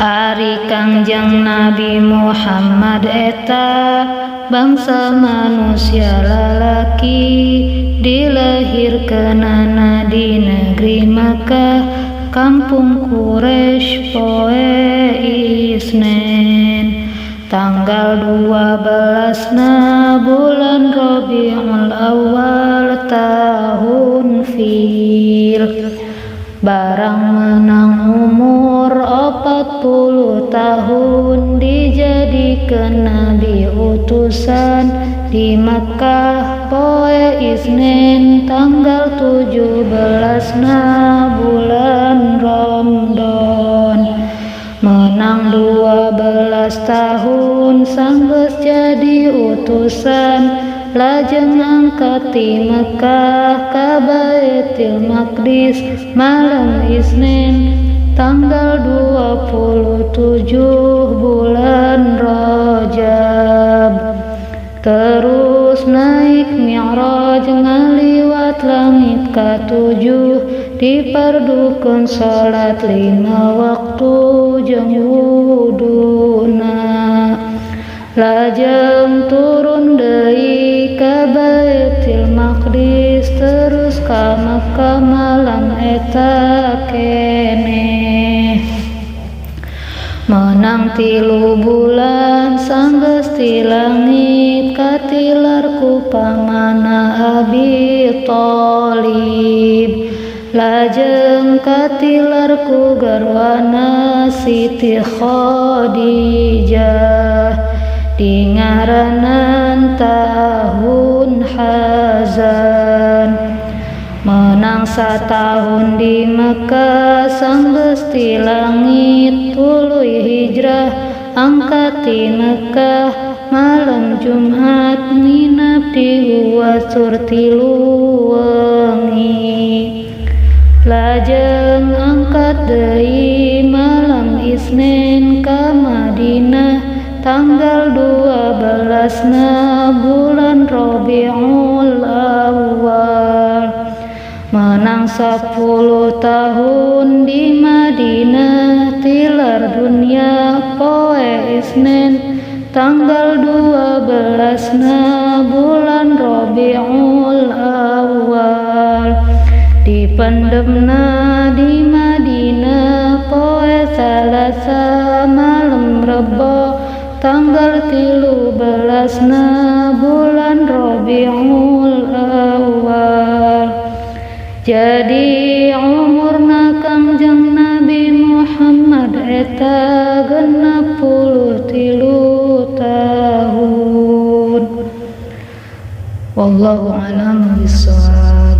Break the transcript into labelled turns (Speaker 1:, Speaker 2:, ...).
Speaker 1: Ari Kangjeng Nabi Muhammad eta bangsa manusia lalaki, dilahirkeunana di negeri Makkah, kampung Quraisy, poe Isnen tanggal 12 na bulan Rabiul Awal tahun Fil. Barang menang umur 40 tahun, dijadikan nabi utusan di Makkah, poe Isnen tanggal 17 na bulan Ramadan. Menang 12 tahun sanggeus jadi utusan, lajeng angkat ti Mekah ka Baitul Maqdis malam Isnen tanggal 27 bulan Rajab. Terus naik Mi'raj ngaliwat langit katujuh, dipardukeun salat lima waktu jeung wuduna. Lajeng turun deui ka Baitul Maqdis, terus ka Makkah malam eta keneh. Menang 3 bulan sanggeus ti langit, katilar ku pamana Abi Thalib, lajeng katilar ku garwana Siti Khadijah, dingaranan tahun Hazan. Menang satahun di Mekah sanggeus ti langit, tuluy hijrah angkat ti Mekah malam Jumat, nginep di Gua Tsur 3 wengi. Lajeng angkat deui malam Isnen ka Madinah tanggal 12 na bulan Rabiul Awal. Menang 10 tahun di Madinah, tilar dunia poe Isnen tanggal 12 na bulan Rabiul Awal. Dipendemna di Madinah poe Salasa malam Rebo tanggal 13 na bulan Rabiul Awal. Jadi umurna Kangjeng Nabi Muhammad eta 63 tahun. Wallahu a'lam bishawab.